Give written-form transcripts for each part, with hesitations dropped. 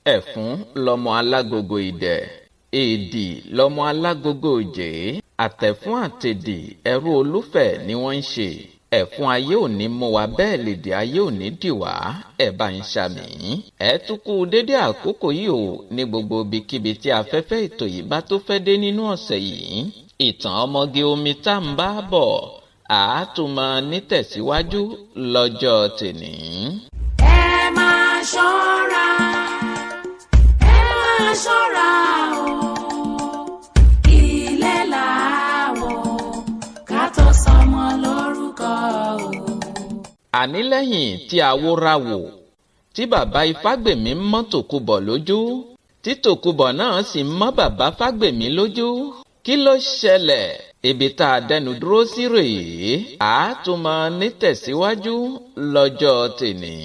Ẹ̀fún lọmọ alágogo idẹ, èdì lọmọ alágogo òjé. Àtẹ̀fún àtèdì ẹrú olúfẹ̀ ni wọ́n ń ṣe. Ẹ̀fún ayé ò ní mú wa, bẹ́ẹ̀ lèdè ayé ò ní dì wá. Ẹ̀ bá ń ṣàmì. Ẹ tún kú dédé àkókò yìí o ní gbogbo ibikíbi tí afẹ́fẹ́ ètò yìí bá tó fẹ́ dé nínú ọ̀sẹ̀ yìí. Ìtàn ọmọge omi tá ń bá bọ̀ àátúmọ̀ nítẹ̀síwájú lọ́jọ́ tèní. Ẹ máa ṣọ́ra, ẹ máa ṣọ́ra o, ilé làwọ̀ ká tó sọmọ lórúkọ o. Àní lẹ́yìn tí àwo ra wò tí bàbá Ifágbèmí ń mọ́ Tòkunbọ̀ lójú, tí Tòkunbọ̀ náà sì ń mọ́ bàbá Fágbèmí lójú, kí ló ṣẹlẹ̀? Ibi tá a dẹnu dúró sí rèé, àátúmọ̀ nítẹ̀síwájú lọ́jọ́ tèní.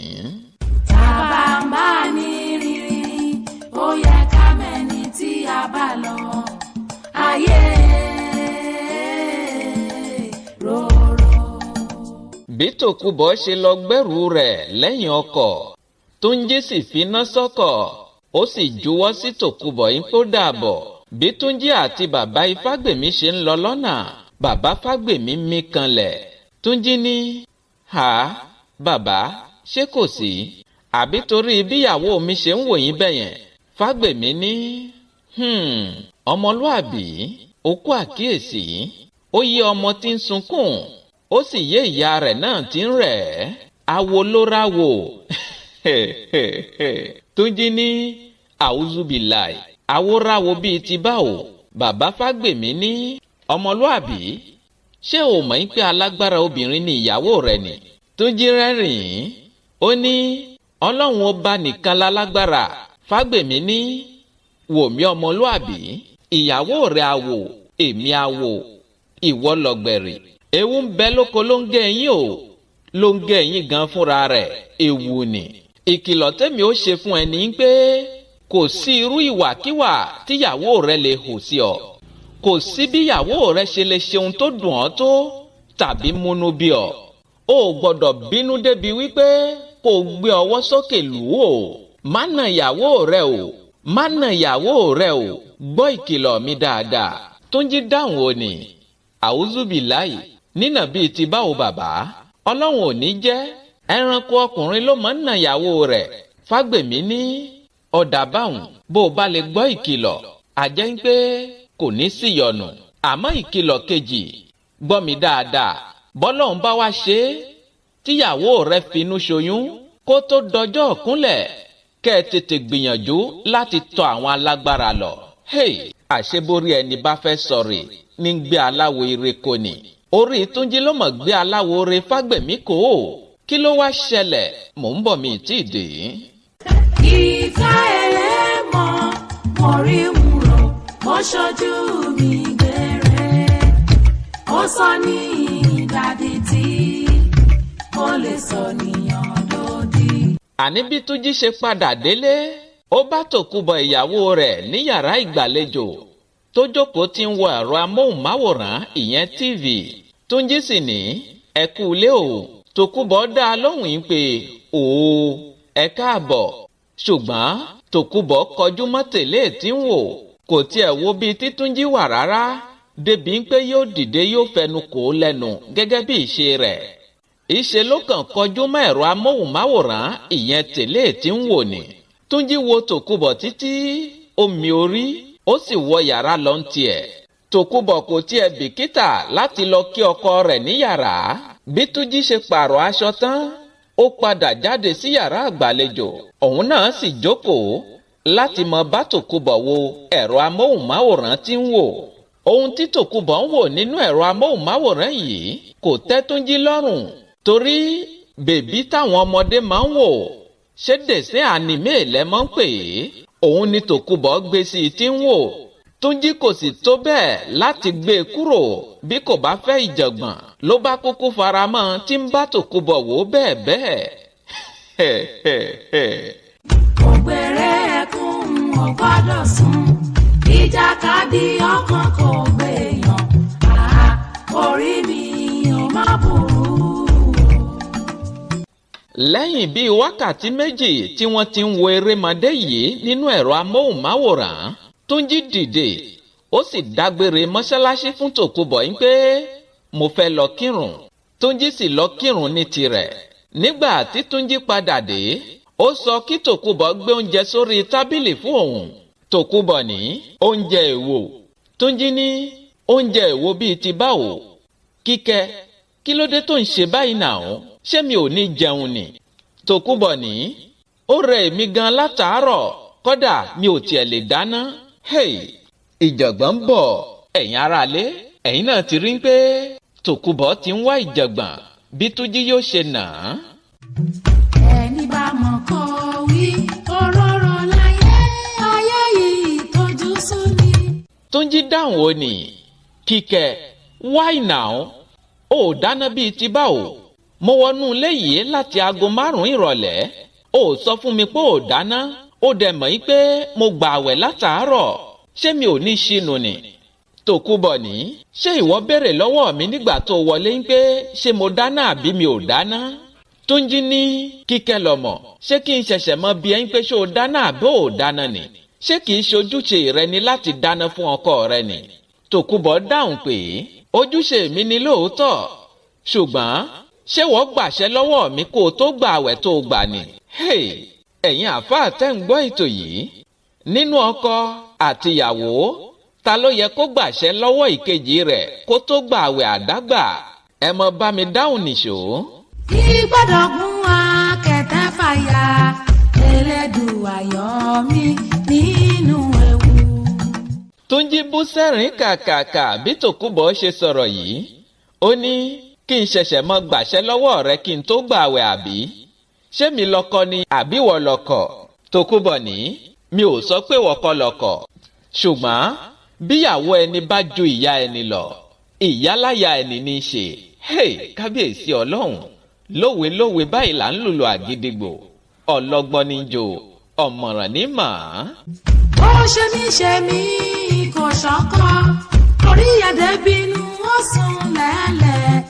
Tàbá ń bá ní rírí, ó yẹ ká mẹ́ni tí a bá lọ. Ayé rorò. Bí Tòkunbọ̀ ṣe lọ gbẹ́rù rẹ̀ lẹ́yìn ọkọ̀, Túnjí sì finá sọ́kọ̀, ó sì juwọ́ sí Tòkunbọ̀ yín kó dàbọ̀. Bí Túnjí àti bàbá Ifágbèmí ṣe ń lọ lọ́nà, bàbá Fágbèmí mí kanlẹ̀. Túnjí ní, "Ha, bàbá, ṣé kò sí? Àbí torí bíyàwó mi ṣe ń wò yín bẹ̀yẹn?" Fágbèmí ní, ọmọlúàbí, ó kú àkíyèsí. Ó yé ọmọ tí ń sunkún, ó sì yé ìyá rẹ̀ náà tí ń rẹ̀ ẹ́. Awo ló ráwò. Túnjí ní, àwùzúbìláì, awóráwo bíi ti báwo? Bàbá Fágbèmí ní, ọmọlúàbí, ṣé o mọ̀ pé alágbára obìnrin ni ìyàwó rẹ̀ ni? Túnjí rẹ́rìn-ín, ó ní ọlọ́run ọba nìkan lálágbára. Fágbèmí ní, wò mí ọmọlúàbí, ìyàwó rẹ̀ àwò, èmi àwò, ìwọ lọ̀gbẹ̀rì. Ewu ń bẹ lóko ló ń gé eyín o, ló ń gé eyín gan fúnra rẹ̀, ewu ni. Ìkìlọ̀ tẹ́mi ó ṣe fún ẹni pé kò sí irú ìwàkiwà tíyàwó rẹ lè hù sí ọ. Kò sí bíyàwó rẹ ṣe lè ṣe ohun tó dùn ọ́ tó tàbí múnú bí ọ. O ò gbọ́dọ̀ bínú débi wípé kò gbé ọwọ́ sókè lù ú o. Má nà ìyàwó rẹ o, má nà ìyàwó rẹ o, gbọ́ ìkìlọ̀ mi dáadáa. Túnjí dáhùn ó ní, àwùzúbìláì, nínà bíi ti báwo bàbá? Ọlọ́run ò ní jẹ́, ẹranko ọkùnrin ló máa ń nà ìyàwó rẹ̀. Fágbèmí ní, ọ̀dà báhùn, bó o bá lè gbọ́ ìkìlọ̀, àjẹ́ ń pé kò ní síyọnu. Àmọ́ ìkìlọ̀ kejì, gbọ́ mi dáadáa, bọ́lọ́hún bá wá ṣe é tíyàwó rẹ̀ finú ṣoyún kó tó dọjọ́ ọ̀kúnlẹ̀, kẹ́ ẹ tètè gbìyànjú láti tọ àwọn alágbára lọ. Hey, àṣeborí ẹni bá fẹ́ sọ̀rì ní gbé aláwo ire kò ní. Orí Túnjí ló mọ̀ gbé aláwo ire Fágbèmí kò ó. Kí ló wá ṣẹlẹ̀? Mò ń bọ̀ mi tí ì dé. Ìka ẹlẹ́mọ̀ mo rí wúrò, ó ṣojú mi gbére. Ó sọ ní ìdádì tí ó lè sọ níyàn lódì. Àní bí Túnjí ṣe padà délé, ó bá Tòkunbọ̀ ìyàwó rẹ̀ ní yàrá ìgbàlejò tó jókòó tí ń wo ẹ̀rọ amóhùnmáwòrán, ìyẹn TV. Túnjí sì ní, ẹ kú ilé o. Tòkunbọ̀ dá a lóhùn yín pé òó, ẹ káàbọ̀. Ṣùgbọ́n Tòkunbọ̀ kọjú mọ́ tèlé tí ń wò, kò tiẹ̀ wo bíi títúnjí wà rárá, débi ń pé yóò dìde yóò fẹnu kò ó lẹ́nu gẹ́gẹ́ bí ìṣe rẹ̀. Ìṣe ló kàn kọjú mọ́ ẹ̀rọ amóhùnmáwòrán, ìyẹn tèlé tí ń wò ni. Túnjí wo Tòkunbọ̀ títí, ó mi orí, ó sì wọ yàrá lọ ń tiẹ̀. Tòkunbọ̀ kò tiẹ̀ bìkítà láti lọ kí ọkọ rẹ̀ ní yàrá. Bí Túnjí ṣe pààrọ̀ aṣọ tán, ó padà jáde sí yàrá àgbàlejò. Òun náà sì jókòó láti mọ bá Tòkunbọ̀ wo ẹ̀rọ amóhùnmáwòrán tí ń wò. Ohun tí Tòkunbọ̀ ń wò nínú ẹ̀rọ amóhùnmáwòrán yìí kò tẹ́ Túnjí lọ́rùn, torí bèbí táwọn ọmọdé máa ń wò, ṣé dèsí ànímé lẹ́mọ́ ń pè é, òun ni Tòkunbọ̀ gbé sí i tí ń wò. Túnjí kò sì tó bẹ́ẹ̀ láti gbé e kúrò bí kò bá fẹ́ ìjọ̀gbọ̀n, ló bá kúkú faramọ́ tí ń bá Tòkunbọ̀ wò bẹ́ẹ̀ bẹ́ẹ̀. Ògbèrè ẹkún ò gbọ́dọ̀ sùn, ìjàkadì ọkàn kò gbèyàn, àá orí mi ò má burú o. Lẹ́yìn bíi wákàtí 2 tí wọ́n ti ń wo erémọdé yìí nínú ẹ̀rọ amóhùnmáwòrán, Túnjí dìde, ó sì dágbére mọ́ṣáláṣí fún Tòkunbọ̀ yín pé mo fẹ́ lọ kírun. Túnjí sì lọ kírun ní tirẹ̀. Nígbà tí Túnjí padà dé, ó sọ kí Tòkunbọ̀ gbé oúnjẹ sórí tábìlì fún òun. Tòkunbọ̀ ní oúnjẹ èwo? Túnjí ní oúnjẹ èwo bíi ti báwo? Kíkẹ́, kí ló dé tó ń ṣe báyìí náà? Ṣé mi ò ní jẹun ni? Tòkunbọ̀ ní ó rẹ èmi gan látàárọ̀, kódà mi ò tiẹ̀ lè dáná. Hey, ìjàngbọ̀n ń bọ̀. Ẹ̀yin aráalé, ẹ̀yin náà ti rí pé Tòkunbọ̀ ti ń wá ìjàngbọ̀n bí Túnjí yóò ṣe nà án. Ẹni bá mọ̀ kó wí, òróró láyé, ayé yìí tójú sú ni. Túnjí dáhùn ó ní, Kíkẹ́, why now? Ó dáná bíi ti báwo? Mo wọnú ilé yìí láti aago 5 ìrọ̀lẹ́. Ó sọ fún mi pé ò dáná. Ó dẹ̀ mọ̀ yín pé mo gbà àwẹ̀ látàárọ̀. Ṣé mi ò ní ṣínú ni? Tòkunbọ̀ ní, ṣé ìwọ béèrè lọ́wọ́ mi nígbà tó wọlé ń pé ṣé mo dáná àbí mi ò dáná? Túnjí ní Kíkẹ́ lọ́mọ, ṣé kí n ṣẹ̀ṣẹ̀ mọ bí ẹ ń pé ṣé o dáná àbí ò dáná ni? Ṣé kìí ṣe ojúṣe rẹ ni láti dáná fún ọkọ rẹ ni? Tòkunbọ̀ dáhùn pé ojúṣe mi ni lóòótọ́, ṣùgbọ́n ṣé wọ́n gbàṣẹ lọ́wọ́ mi kó o tó gbà àwẹ̀ tó o gbà ni? Hey, ẹ̀yin àáfàá tẹ́ ń gbọ́ ètò yìí, nínú ọkọ àtìyàwó, ta ló yẹ kó gbàṣẹ lọ́wọ́ ìkejì rẹ̀ kó tó gbà àwẹ̀ àdágbà? Ẹ mọ bá mi dáhùn nìṣó. Ìgbọ́dọ̀ gún akẹ̀tẹ̀ fàyà, Elédùà yọ mí nínú ewu. Túnjí bú sẹ́rìn kàkàkà bí Tòkunbọ̀ ṣe sọ̀rọ̀ yìí. Ó ní kí n ṣẹ̀ṣẹ̀ mọ gbàṣẹ lọ́wọ́ rẹ kí n tó gbà àwẹ̀ àbí? Ṣé mi lọ́kọ ni àbí wọ́ lọ́kọ? Tòkunbọ̀ ní mi ò sọ pé wọ́kọ lọ́kọ, ṣùgbọ́n bíyàwó ẹni bá ju ìyá ẹni lọ, ìyáláyà ẹni ní í ṣe. Hey, kábíyèsí Ọlọ́run, lówe lówe báyìí là ń lùlù àgídìgbò, ọlọ́gbọ́n ní jò, ọ̀mọ̀ràn ní màá. Ó ṣe mí ṣe mí kò ṣọ́kọ, orí ẹ̀dẹ̀ bínú ó sùn lẹ́lẹ̀.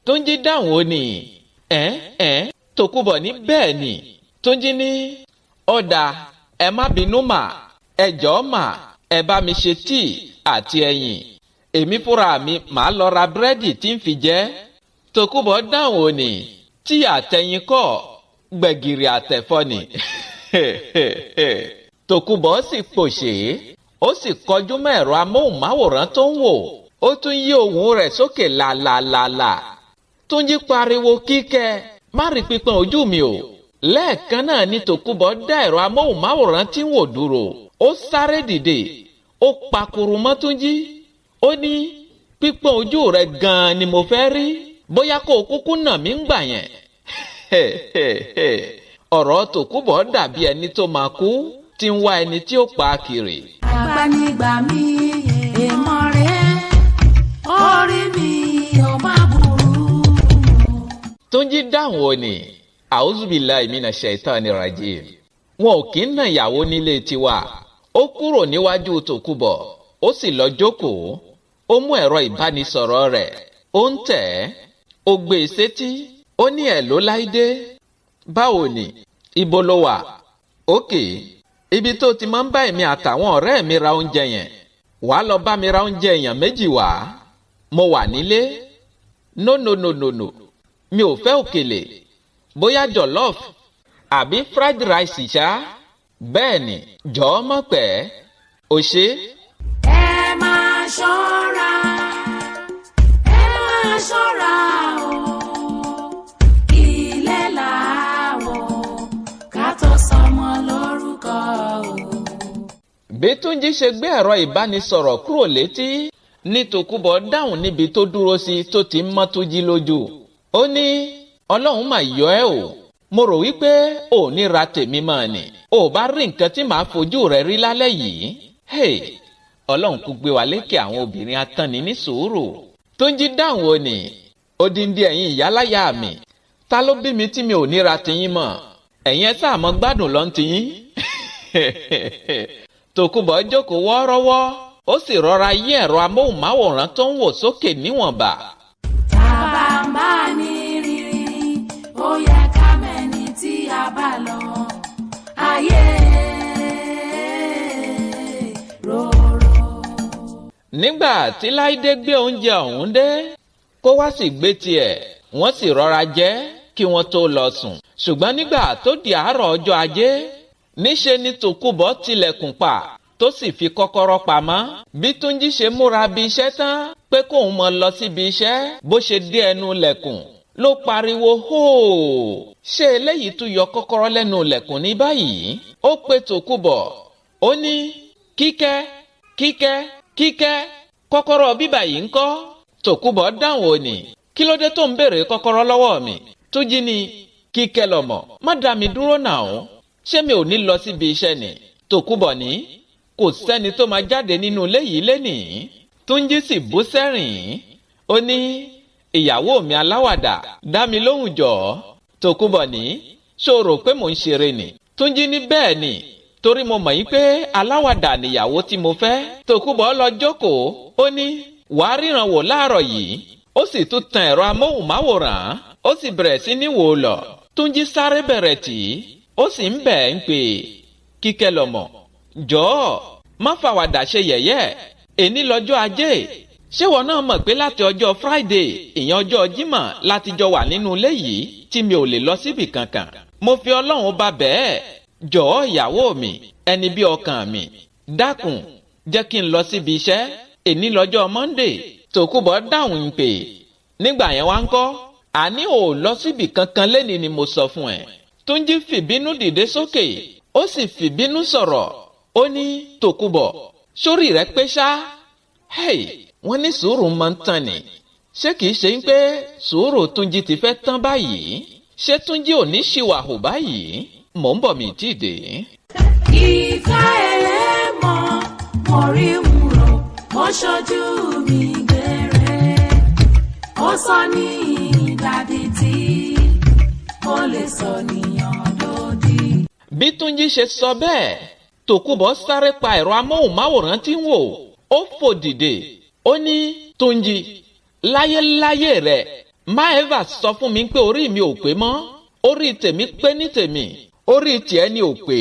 Túnjí dáhùn ó ní ẹ Tòkunbọ̀ ní bẹ́ẹ̀ ni. Túnjí ní ọ̀dà ẹ má bínú mà, ẹ jọ̀ọ́ mà, ẹ bá mi ṣe tíì àti ẹyin, èmi fúnra mi màá lọ ra búrẹ́dì tí ń fi jẹ. Tòkunbọ̀ dáhùn ó ní tíì àtẹyin kọ́, gbẹ̀gìrì àtẹ̀fọ́ ni. Tòkunbọ̀ sì pòṣé, ó sì kọjú mọ́ ẹ̀rọ amóhùnmáwòrán tó ń wò, ó tún yí ohùn rẹ̀ sókè làlàlàlà. Túnjí pariwo Kíkẹ́, má rí pípọ́n ojú mi o. Lẹ́ẹ̀kan náà ni Tòkunbọ̀ dá ẹ̀rọ amóhùnmáwòrán tí ń wò dúró. Ó sáré dìde, ó pakuru mọ́ Túnjí. Ó ní pípọ́n ojú rẹ̀ gan-an ni mo fẹ́ rí, bóyá kó o kúkú nà mí ń gbà yẹn. Ọ̀rọ̀ Tòkunbọ̀ dàbí ẹni tó máa kú tí ń wá ẹni tí ó pa kiri. Àgbànigbà mi èèmọ̀ rẹ̀, orí mi ò má burú. Túnjí dáhùn ó ní Auzubillahi minash shaitani rajim. Wọn ò kí ń nà ìyàwó nílé tiwa. Ó kúrò níwájú Tòkunbọ̀, ó sì lọ jókòó. Ó mú ẹ̀rọ ìbánisọ̀rọ̀ rẹ̀, ó ń tẹ̀ ẹ́, ó gbé e sétí, ó ní ẹ̀ ló láìdé. Báwo ni? Ibo ló wà? Ókè, ibi tó ti máa ń bá èmi àtàwọn ọ̀rẹ́ mi ra oúnjẹ yẹn. Wàá lọ bá mi ra oúnjẹ èèyàn 2 wá. Mo wà nílé. No no no no no. Mi ò fẹ́ òkèlè. Bóyá jollof àbí fried rice ṣá. Bẹ́ẹ̀ ni, jọ̀ọ́ mọ̀ pẹ́. O ṣé. Ẹ máa ṣọ́ra, ẹ máa ṣọ́ra o, ilé làwọ̀ ká tó sọmọ lórúkọ o. Bí Túnjí ṣe gbé ẹ̀rọ ìbánisọ̀rọ̀ kúrò létí ní Tòkunbọ̀ dáhùn níbi tó dúró sí tó ti ń mọ́ Túnjí lójú. Ó ní Ọlọ́run mà yọ ẹ́ o, mo rò wípé ò ní ra tèmi mọ́ ni, ò bá rí nǹkan tí màá fojú rẹ̀ rí lálẹ́ yìí. Hey, Ọlọ́run kò gbé wa lékè àwọn obìnrin atánni ní sùúrù. Túnjí dáhùn ó ní odindi ẹ̀yin ìyáláyà mi, ta ló bí mi tí mi ò ní ra tiyín mọ́? Ẹ̀yin ẹ sáà mọ́ gbádùn lọ́n tiyín. Tòkunbọ̀ jókòó wọ́ọ́rọ́wọ́, ó sì rọra yí ẹ̀rọ amóhùnmáwòrán tó ń wò sókè níwọ̀nba. Tàbá ń bá ní rírí, ó yẹ ká mẹ́ni bá lọ ayé rorò. Nígbà tí Láìdé gbé oúnjẹ ọ̀hún dé, kó wá sì gbé tiẹ̀, wọ́n sì rọra jẹ kí wọ́n tó lọ sùn. Ṣùgbọ́n nígbà tó di àárọ̀ ọjọ́ ajé, níṣe ni Tòkunbọ̀ tilẹ̀kùn pa tó sì fi kọ́kọ́rọ́ pamọ́. Bí Túnjí ṣe múra bí iṣẹ́ tán pé kóun mọ lọ síbi iṣẹ́, bó ṣe dé ẹnu lẹ̀kùn ló pariwo hóò. Ṣé eléyìí tún yọ kọ́kọ́rọ́ lẹ́nu lẹ̀kùn ní báyìí? Ó pe Tòkunbọ̀, ó ní kíkẹ́ kíkẹ́ kíkẹ́, kọ́kọ́rọ́ bíbà yìí ń kọ́? Tòkunbọ̀ dáhùn ó ní, kí ló dé tó ń béèrè kọ́kọ́rọ́ lọ́wọ́ mi? Túnjí ní, kíkẹ́ lọmọ, má dá mi dúró náà o, ṣé mi ò ní lọ síbi iṣẹ́ ni? Tòkunbọ̀ ní, kò sẹ́ni tó máa jáde nínú ilé yìí lénìí. Túnjí sì bú sẹ́rìn, ó ní, ìyàwó mi aláwàdà, dá mi lóhùn jọ̀ọ́. Tòkunbọ̀ ní, ṣó rò pé mò ń ṣeré ni? Túnjí ní bẹ́ẹ̀ ni, torí mo mọ̀ yín pé aláwàdà nìyàwó tí mo fẹ́. Tòkunbọ̀ lọ jókòó, ó ní wàá ríran wò láàárọ̀ yìí. Ó sì tún tan ẹ̀rọ amóhùnmáwòrán, ó sì bẹ̀rẹ̀ sí ní wò lọ. Túnjí sáré bẹ̀rẹ̀ tì í, ó sì ń bẹ̀ ń pè, kíkẹ́ lọmọ, jọ̀ọ́ má fàwàdà ṣe yẹ̀yẹ́, èní lọ́jọ́ ajé. Ṣé wọn náà mọ̀ pé láti ọjọ́ Friday, ìyẹn ọjọ́ Jímọ̀, láti jọ wà nínú ilé yìí tí mi ò lè lọ síbì kankan. Mo fi Ọlọ́run bá bẹ́ẹ̀, jọ̀ọ́ ìyàwó mi, ẹni bí ọkàn mi, dákun jẹ́ kí n lọ síbi iṣẹ́, èní lọ́jọ́ Monday. Tòkunbọ̀ dáhùn ń pè, nígbà yẹn wá ń kọ́, àní ò lọ síbì kankan lẹ́ni ni mo sọ fún ẹ. Túnjí fìbínú dìde sókè, ó sì fìbínú sọ̀rọ̀, ó ní Tòkunbọ̀, sórí rẹ pé ṣá? Hey, wọ́n ní sùúrù máa ń tàn ní. Ṣé kìí ṣe ń pé sùúrù Túnjí ti fẹ́ tán báyìí? Ṣé Túnjí ò ní ṣìwàhù báyìí? Mò ń bọ̀ mí tí ì dé. Ìfẹ́ ẹlẹ́mọ̀ mo rí ń rò, ó ṣojú mi gbére, ó sọ ní ìdádì tí ó lè sọ níyàn lódì. Bí Túnjí ṣe sọ bẹ́ẹ̀, Tòkunbọ̀ sáré pa ẹ̀rọ amóhùnmáwòrán tí ń wò, ó fò dìde, ó ní Túnjí, láyéláyé rẹ̀ má ẹ́fà sọ fún mi pé orí mi ò pé mọ́, orí tèmi pé ní tèmi, orí tiẹ̀ ni ò pé.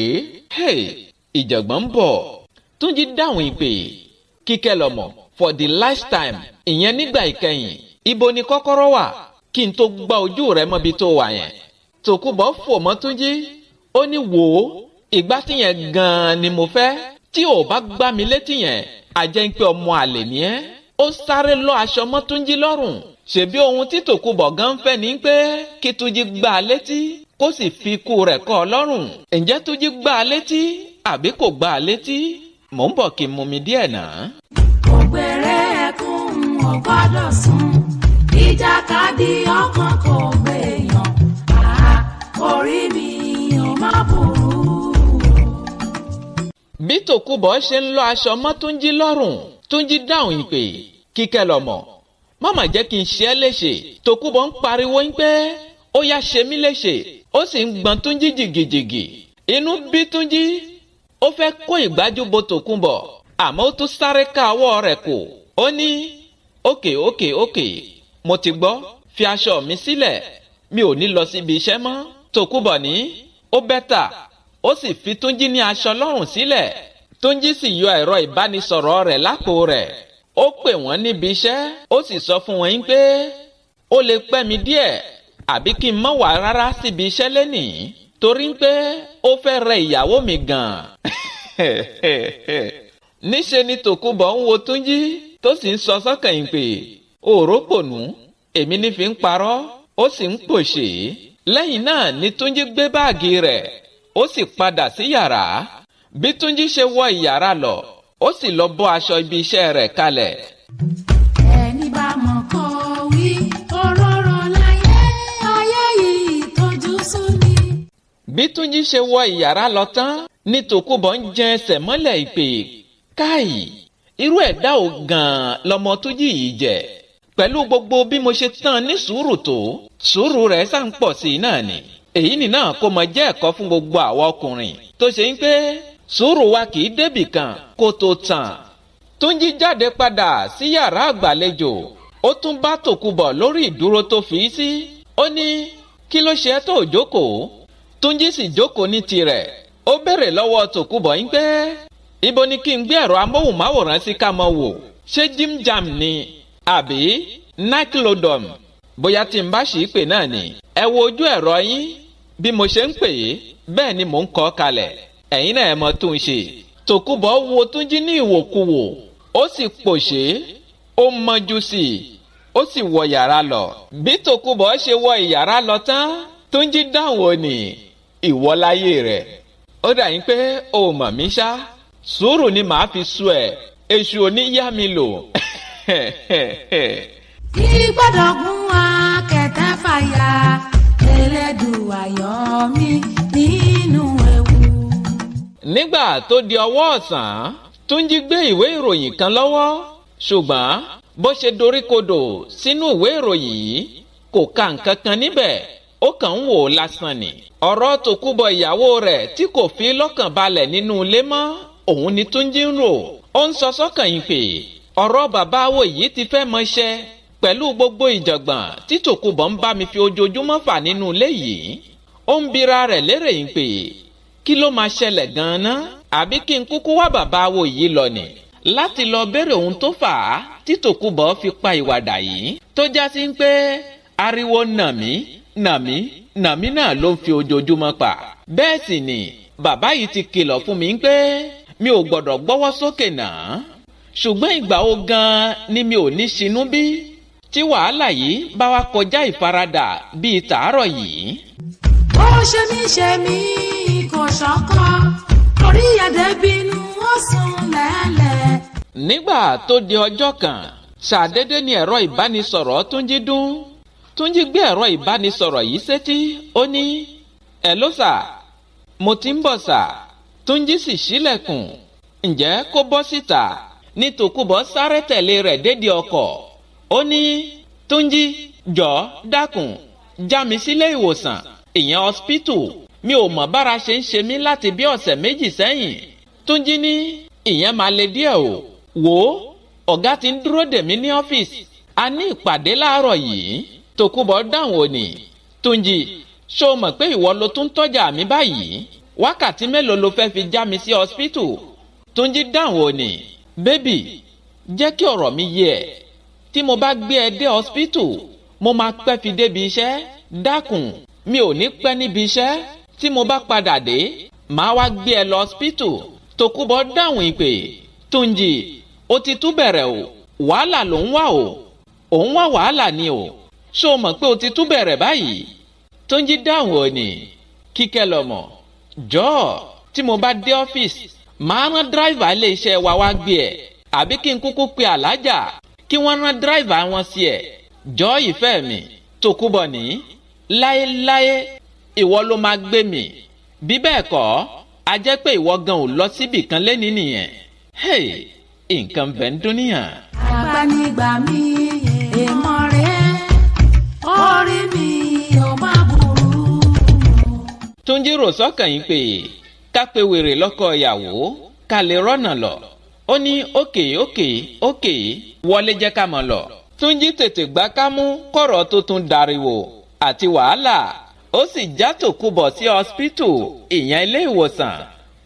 Hey, ìjàngbọ̀n ń bọ̀. Túnjí dáhùn ìpè, kíkẹ́ lọmọ, for the last time, ìyẹn nígbà ìkẹyìn, ibo ni kọ́kọ́rọ́ wà kí n tó gbá ojú rẹ mọ́bi tó wà yẹn? Tòkunbọ̀ fò mọ́ Túnjí, ó ní wò ó, ìgbà tí yẹn gan-an ni mo fẹ́, tí ò bá gbá mi létí yẹn, àjẹ́ ń pé ọmọ àlè ni ẹ́. Ó sáré lọ aṣọ mọ́ Túnjí lọ́rùn. Ṣèbí ohun tí Tòkunbọ̀ gan fẹ́ ni pé kí Túnjí gbá a létí kó sì fi ikú rẹ̀ kọ́ ọ lọ́rùn. Ǹjẹ́ Túnjí gbá a létí àbí kò gbá a létí? Mò ń bọ̀ kí n mú mi díẹ̀ náà. Ògbèrè ẹkún ò gbọ́dọ̀ sùn, ìjàkadì ọkàn kò gbèyàn, àá orí mi ò má burú. Bí Tòkunbọ̀ ṣe ń lọ aṣọ mọ́ Túnjí lọ́rùn, Túnjí dáhùn ìpè, kíkẹ́ lọmọ, má mà jẹ́ kí n ṣe ẹ́ léṣe. Tòkunbọ̀ ń pariwo ń pé ó yá ṣe mí léṣe, ó sì ń gbọ́n Túnjí jìgìjìgì. Inú bí Túnjí, ó fẹ́ kó ìgbájú bo Tòkunbọ̀, àmọ́ ó tún sáré ká ọwọ́ rẹ̀ kò. Ó ní ókè ókè ókè, mo ti gbọ́, fi aṣọ mi sílẹ̀, mi ò ní lọ síbi iṣẹ́ mọ́. Tòkunbọ̀ ní ó bẹ́tà, ó sì fi Túnjí ní aṣọ lọ́rùn sílẹ̀. Túnjí sì yọ ẹ̀rọ ìbánisọ̀rọ̀ rẹ̀ lápò rẹ̀, ó pè wọ́n níbi iṣẹ́, ó sì sọ fún wọn pé ó lè pẹ́ mi díẹ̀ àbí kí n má wá rárá síbi iṣẹ́ lénìí, torí pé ó fẹ́ rẹ ìyàwó mi gan-an. Níṣe ni Tòkunbọ̀ ń wo Túnjí tó sì ń sọ sọ́kàn yìí pé òrópònú èmi ní fi ń parọ́, ó sì ń pòṣè. Lẹ́yìn náà ni Túnjí gbé báàgì rẹ̀, ó sì padà sí yàrá. Bí Túnjí ṣe wọ ìyàrá lọ, ó sì lọ bọ́ aṣọ ibi iṣẹ́ rẹ̀ kalẹ̀. Ẹni bá mọ̀ kọ́ wí, òróró láyé, ayé yìí tójú sú ni. Bí Túnjí ṣe wọ ìyàrá lọ tán ní Tòkunbọ̀ ń jẹ ẹsẹ̀ mọ́lẹ̀ ìpè, káì, irú ẹ̀dá ò gan-an lọmọ Túnjí yìí jẹ́. Pẹ̀lú gbogbo bí mo ṣe tán ní sùúrù tó, sùúrù rẹ̀ sá ń pọ̀ sí i náà ni. Èyí nì náà kó mọ jẹ́ ẹ̀kọ́ fún gbogbo àwa ọkùnrin tó ṣe ń pé sùúrù wa kì í débì kan kó tó tàn. Túnjí jáde padà sí yàrá àgbàlejò, ó tún bá Tòkunbọ̀ lórí ìdúró tó fi sí. Ó ní kí ló ṣe tó jókòó? Túnjí sì jókòó ní tirẹ̀. Ó béèrè lọ́wọ́ Tòkunbọ̀ yín pé ibo ni kí n gbé ẹ̀rọ amóhùnmáwòrán sí ká mọ wò, ṣé Jim Jam ni àbí Nickelodeon? Bóyá tí n bá ṣì í pè náà ni. Ẹ wo ojú ẹ̀rọ yín bí mo ṣe ń pè é, bẹ́ẹ̀ ni mò ń kọ́ kalẹ̀, ẹ̀yin náà ẹ mọ tó ń ṣe. Tòkunbọ̀ wo Túnjí ní ìwòkuwò, ó sì pòṣé, ó mọjú sí i, ó sì wọ yàrá lọ. Bí Tòkunbọ̀ ṣe wọ ìyàrá lọ tán, Túnjí dáhùn ó ní ìwọ láyé rẹ̀. Ó dà yín pé o mọ̀ mí ṣá, sùúrù ni màá fi sú ẹ, èṣù ò ní yá mi lò. Ìgbọ́dọ̀ gún akẹ̀tẹ̀ fàyà, Elédùà yọ mí nínú ewu. Nígbà tó di ọwọ́ ọ̀sán, Túnjí gbé ìwé ìròyìn kan lọ́wọ́, ṣùgbọ́n bó ṣe doríkodò sínú ìwé ìròyìn yìí kò ka nǹkan kan níbẹ̀, ó kàn ń wò ó lásán ni. Ọ̀rọ̀ Tòkunbọ̀ ìyàwó rẹ̀ tí kò fi lọ́kàn balẹ̀ nínú ilé mọ́, òun ni Túnjí ń rò. Ó ń sọ sọ́kàn yìí pé ọ̀rọ̀ bàbá wo yìí ti fẹ́ mọṣẹ́ pẹ̀lú gbogbo ìjọ̀gbọ̀n tí Tòkunbọ̀ ń bá mi fi ojoojúmọ́ fà nínú ilé yìí. Ó ń bira rẹ̀ lérè yìí pé kí ló máa ṣẹlẹ̀ gan-an, àbí kí n kúkú wá bàbá wo yìí lọ ni láti lọ béèrè ohun tó fà á tí Tòkunbọ̀ fi pa ìwàdà yìí, tó já sí pé ariwo nà mí nà mí nà mí náà ló ń fi ojoojúmọ́ pa. Bẹ́ẹ̀ sì ni bàbá yìí ti kìlọ̀ fún mi pé mi ò gbọ́dọ̀ gbọ́wọ́ sókè náà, ṣùgbọ́n ìgbà wo gan-an ni mi ò ní ṣinú bí tí wàhálà yìí bá wá kọjá ìfaradà bíi tàárọ̀ yìí. Ó ṣe mí ṣe mí kò ṣọ́kọ́, orí ẹ̀dẹ̀ bínú ó sùn lẹ́lẹ̀. Nígbà tó di ọjọ́ kan, ṣàdédé ni ẹ̀rọ ìbánisọ̀rọ̀ Túnjí dún. Túnjí gbé ẹ̀rọ ìbánisọ̀rọ̀ yìí sétí, ó ní "Hello sà, mo ti ń bọ̀ sà." Túnjí sì ṣílẹ̀kùn, ǹjẹ́ kó bọ́ síta ní Tòkunbọ̀ sáré tẹ̀lé rẹ̀ dédé ọkọ̀. Ó ní "Túnjí jọ̀ọ́ dákun já mi sílé ìwòsàn, ìyẹn hospital, mi ò mọ̀ bára ṣe ń ṣe mí láti bí ọ̀sẹ̀ méjì sẹ́yìn." Túnjí ní ìyẹn máa le díẹ̀ o, wò ó, ọ̀gá ti ń dúró dè mí ní ọ́fíìsì, a ní ìpàdé láàárọ̀ yìí. Tòkunbọ̀ dáhùn ó ní "Túnjí, ṣó o mọ̀ pé ìwọ ló tún tọ́jà mi báyìí? Wákàtí mélòó ló fẹ́ fi já mi sí hospital?" Túnjí dáhùn ó ní "Bébì, jẹ́ kí ọ̀rọ̀ mi yé ẹ, tí mo bá gbé ẹ dé hospital mo máa pẹ́ fi débi iṣẹ́, dákun mi ò ní pẹ́ níbi iṣẹ́, tí mo bá padà dé màá wá gbé ẹ lọ hospital." Tòkunbọ̀ dáhùn ìpè, "Túnjí, ó ti tún bẹ̀rẹ̀ o, wàhálà ló ń wá o, òun wá wàhálà ni o, ṣó o mọ̀ pé o ti tún bẹ̀rẹ̀ báyìí?" Túnjí dáhùn ó ní "Kíkẹ́ lọ́mọ, jọ̀ọ́ tí mo bá dé ọ́fíìsì màá rán dráìvà ilé iṣẹ́ wa wá gbé ẹ, àbí kí n kúkú pe àlájà kí wọ́n rán dráìvà wọn sí ẹ, jọ̀ọ́ ìfẹ́ mi." Tòkunbọ̀ ní "Láéláé ìwọ ló máa gbé mi, bí bẹ́ẹ̀ kọ́ a jẹ́ pé ìwọ gan ò lọ síbì kan lẹ́ni nìyẹn." Hey, nǹkan bẹ́ẹ̀ ń dún níyàn. Àgbànigbà mi èèmọ̀ rẹ̀, orí mi ò má burú. Túnjí rò sọ́kàn yìí pé ká pe wèrè lọ́kọ ìyàwó ká lè rọ́nà lọ. Ó ní ókè ókè ókè, wọlé jẹ́ ká mọ̀ lọ. Túnjí tètè gbá kámú kọ̀rọ̀ tó tún dariwo àti wàhálà, ó sì já Tòkunbọ̀ sí hospital, ìyẹn ilé ìwòsàn,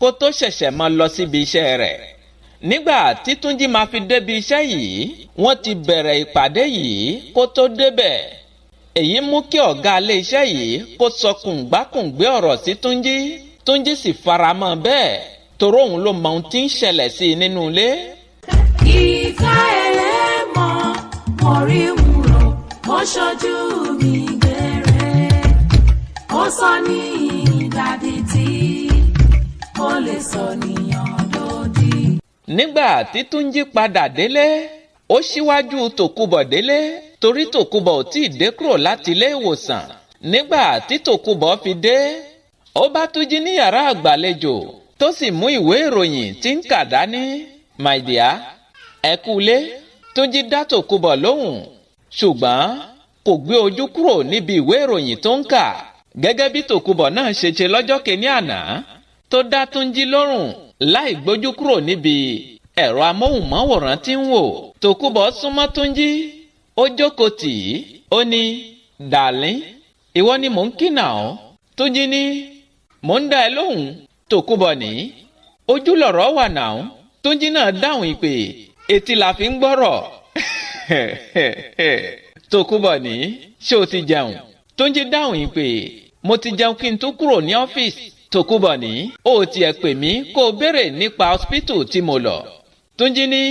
kó tó ṣẹ̀ṣẹ̀ máa lọ síbi iṣẹ́ rẹ̀. Nígbà tí Túnjí máa fi débi iṣẹ́ yìí, wọ́n ti bẹ̀rẹ̀ ìpàdé yìí kó tó débẹ̀. Èyí mú kí ọ̀gá ilé iṣẹ́ yìí kó sọ kùngbákùngbé ọ̀rọ̀ sí Túnjí. Túnjí sì faramọ́ bẹ́ẹ̀, torí òun ló mọ ohun tí ń ṣẹlẹ̀ sí i nínú ilé. Ìka ẹlẹ́mọ̀ mo rí wúrò, ó ṣojú mi gbẹ̀rẹ̀, ó sọ ní ìdádì tí ó lè sọ níyàn lòdì. Nígbà tí Túnjí padà délé, ó ṣíwájú Tòkunbọ̀ délé torí Tòkunbọ̀ ò tí ì dé kúrò láti ilé ìwòsàn. Nígbà tí Tòkunbọ̀ fi dé, ó bá Túnjí ní yàrá àgbàlejò tó sì mú ìwé ìròyìn tí ń kà dání. "My dear, ẹ kú ilé." Túnjí dá Tòkunbọ̀ lóhùn, ṣùgbọ́n kò gbé ojú kúrò níbi ìwé ìròyìn tó ń kà. Gẹ́gẹ́ bí Tòkunbọ̀ náà ṣe ṣe lọ́jọ́ kìíní àná tó dá Túnjí lórùn láì gbójú kúrò níbi ẹ̀rọ amóhùnmáwòrán tí ń wò. Tòkunbọ̀ súnmọ́ Túnjí, ó jókòó tì í, ó ní "Darling, ìwọ ni mò ń kí nà ọ́." Túnjí ní Mò ń dá ẹ lóhùn. Tòkunbọ̀ ní ojú lọ̀rọ̀ wà náà. Túnjí náà dáhùn ìpè, etí la fi ń gbọ́rọ̀. Tòkunbọ̀ ní ṣé o ti jẹun? Túnjí dáhùn ìpè, mo ti jẹun kí n tó kúrò ní ọ́fíìsì. Tòkunbọ̀ ní o tiẹ̀ pè mí kó o béèrè nípa hospital tí mo lọ. Túnjí ní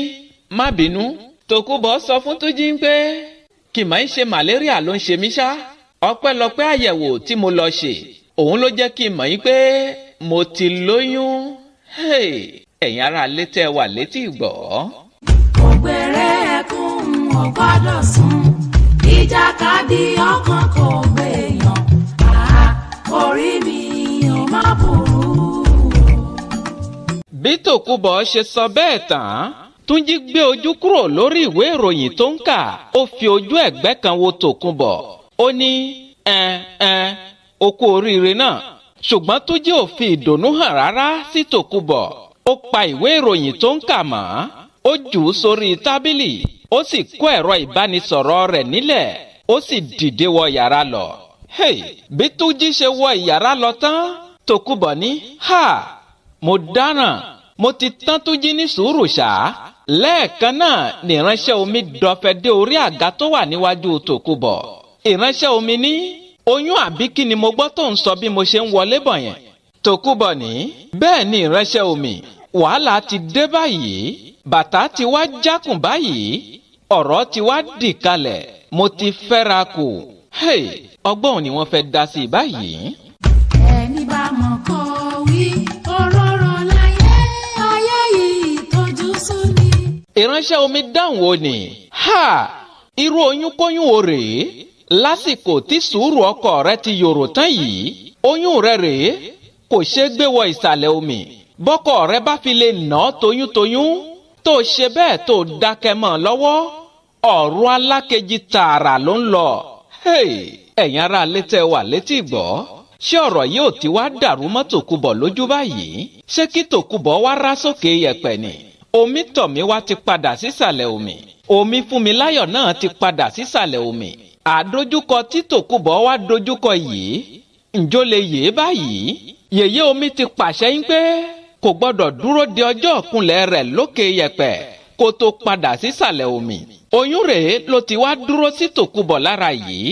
má bínú. Tòkunbọ̀ sọ fún Túnjí pé kì máa ń ṣe màlẹ́ríà ló ń ṣe mí ṣá. Ọpẹ́lọpẹ́ àyẹ̀wò tí mo lọ ṣe, òun ló jẹ́ kí n mọ̀ yín pé mo ti lóyún. Ẹ̀yin ará létẹ́ wà létí ìgbọ́. Ògbèrè ẹkún ò gbọ́dọ̀ sùn, ìjàkadì ọkàn kò gbèyàn, àá orí mi ò má burú. Bí Tòkunbọ̀ ṣe sọ bẹ́ẹ̀ tán, Túnjí gbé ojú kúrò lórí ìwé ìròyìn tó ń kà. Ó fi ojú ẹ̀gbẹ́ kan wo Tòkunbọ̀. Ó ní ẹn ẹn o kú oríire náà. Ṣùgbọ́n Túnjí ò fi ìdùnnú hàn rárá sí Tòkunbọ̀. Ó pa ìwé ìròyìn tó ń kà mọ́, ó jù ú sórí tábìlì, ó sì kó ẹ̀rọ ìbánisọ̀rọ̀ rẹ̀ nílẹ̀, ó sì dìde wọ yàrá lọ. Hey, bí Túnjí ṣe wọ ìyàrá lọ tán, Tòkunbọ̀ ní ha, mo dáràn, mo ti tán Túnjí ní sùúrù ṣá. Lẹ́ẹ̀kan náà ni ìránṣẹ́ omi dọ̀fẹ́ dé orí àga tó wà níwájú Tòkunbọ̀. Ìránṣẹ́ omi ní oyún àbí kí ni mo gbọ́ tó ń sọ bí mo ṣe ń wọlé bọ̀ yẹn? Tòkunbọ̀ ní bẹ́ẹ̀ ni ìránṣẹ́ omi, wàhálà ti dé báyìí, bàtà ti wá jákùn báyìí, ọ̀rọ̀ ti wá dì kalẹ̀, mo ti fẹ́ra kù. Hey, ọgbọ́n ni wọ́n fẹ́ dá sí i báyìí. Ẹni bá mọ̀ kó wí, òróró láyé, ayé yìí tójú sú ni. Ìránṣẹ́ omi dáhùn o ní ha, irú oyún kóyún o rèé, lásìkò tí sùúrù ọkọ rẹ ti yòrò tán yìí, oyún rẹ rèé kò ṣeé gbé wọ ìsàlẹ̀ omi. Bọ́kọ rẹ bá fi lè nà ọ́ toyúntoyún, tó ṣe bẹ́ẹ̀ tó dákẹ́ mọ́ ọ lọ́wọ́, ọ̀run alákejì tààrà ló ń lọ. Ẹ̀yin ará létẹ́ wà létí ìgbọ́, ṣé ọ̀rọ̀ yìí ò ti wá dàrú mọ́ Tòkunbọ̀ lójú báyìí? Ṣé kí Tòkunbọ̀ wá rá sókè yẹ̀pẹ̀ ni? Omi tọ̀mí wá ti padà sísàlẹ̀ omi, omi Fúnmiláyọ̀ náà ti padà sísàlẹ̀ omi. Àdójúkọ tí Tòkunbọ̀ wá dojúkọ yìí, ǹjọ́ lè yè é báyìí? Yèyé omi ti pàṣẹ yín pé kò gbọ́dọ̀ dúró de ọjọ́ ìkúnlẹ̀ rẹ̀ lókè yẹ̀pẹ̀ kó tó padà sísàlẹ̀ omi. Oyún rèé ló ti wá dúró sí Tòkunbọ̀ lára yìí.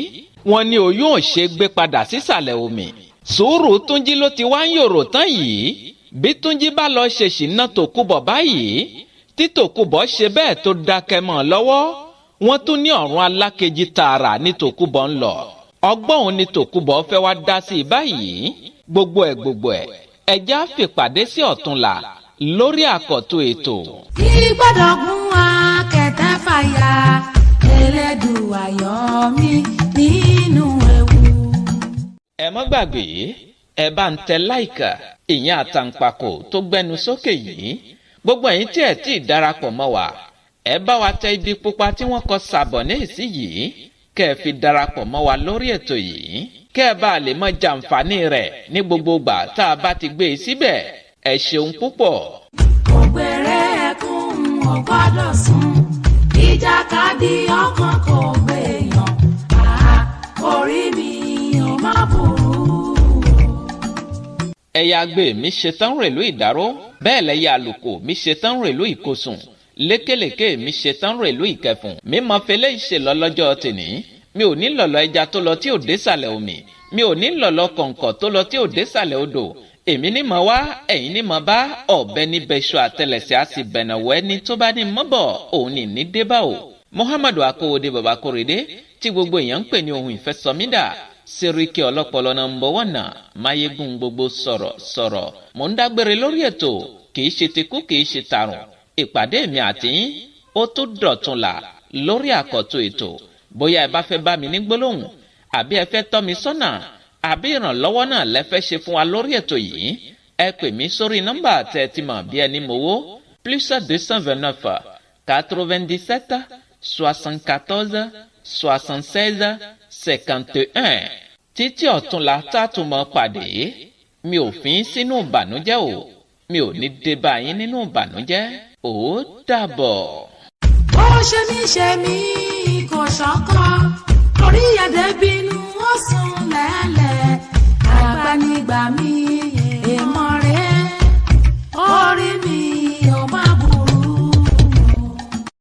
Wọ́n ní oyún ò ṣe gbé padà sísàlẹ̀ omi. Sùúrù Túnjí ló ti wá ń yòrò tán yìí. Bí Túnjí bá lọ ṣèṣì ná Tòkunbọ̀ báyìí, tí Tòkunbọ̀ ṣe bẹ́ẹ̀ tó dákẹ́ mọ́ ọ lọ́wọ́, wọ́n tún ní ọ̀run alákejì tààrà ní Tòkunbọ̀ ń lọ. Ọgbọ́n òun ni Tòkunbọ̀ fẹ́ wá dá sí i báyìí. Gbogbo ẹ̀ gbogbo ẹ̀, ẹja fìpàdé sí ọ̀túnla lórí àkọ́tún ètò. Ìgbọ́dọ̀ gún akẹ́tẹ́ fàyà, Elédùà yọ mí nínú ewu. Ẹ má gbàgbé, ẹ bá ń tẹ láìkà, ìyẹn àtàǹpàkò tó gbẹnu sókè yìí. Gbogbo ẹ̀yin tí ẹ tí ì darapọ̀ mọ́ wa, ẹ bá wa tẹ ibi pupa tí wọ́n kọ sàbọ̀ ní ìsí yìí, kẹ́ ẹ fi darapọ̀ mọ́ wa lórí ètò yìí, kẹ́ ẹ bá lè mọ jàǹfààní rẹ̀ ní gbogbo ìgbà tá a bá ti gbé e síbẹ̀. Ẹ ṣeun púpọ̀. Ògbèrè ẹkún ò gbọ́dọ̀ sùn, ìjàkadì ọkàn kò gbèyàn, àá orí mi ò má burú. Ẹ̀yà àgbè mi ṣetán rèlú ìdáró, bẹ́ẹ̀ lẹ́yà àlùkò mi ṣetán rèlú ìkosùn, lékèlékè mi ṣetán rèlú ìkẹfùn. Mi mọ fẹlẹ́ ìṣèlọ lọ́jọ́ tèní. Mi ò ní lọ̀lọ̀ ẹja tó lọ tí ò désàlẹ̀ omi, mi ò ní lọ̀lọ̀ kọ̀ǹkọ̀ tó lọ tí ò désàlẹ̀ odò. Èmi ní mọ̀ wá, ẹ̀yin ní mọ̀ bá, ọ̀bẹ ní bẹ́ṣọ àtẹlẹsẹ̀ á sì bẹ̀nàwọ́ ẹni tó bá ní mọ́bọ̀ òun ní ní débà o. Muhammadu Akówódé Bàbá Kórèdé tí gbogbo èèyàn ń pè ní ohun ìfẹ́sọmídà, Sẹ́ríkì ọlọ́pọlọ nọ́mbà wọ̀nà, máyégún gbogbo sọ̀rọ̀ sọ̀rọ̀. Mò ń dágbére lórí ètò, kì í ṣe tikú kì í ṣe tàrùn. Ìpàdé mi àti yín ó tó dọ̀túnla lórí àkọ́tún ètò. Bóyá ẹ bá fẹ́ bá mi ní gbólóhùn, àbí ẹ fẹ́ tọ́ mi sọ́nà, àbí ìrànlọ́wọ́ náà lẹ fẹ́ ṣe fún wa lórí ètò yìí, ẹ pè mí sórí nọ́mbà tẹ́ ẹ ti mọ̀ bí ẹni mowó, +229 97 74 76 51. Títí ọ̀túnla tá a tún mọ́ pàdé, mi ò fi í sínú ìbànújẹ́ o, mi ò ní dé bá yín nínú ìbànújẹ́. Ó dàbọ̀. Ó ṣe mí ṣe mí kò ṣọ́kàn.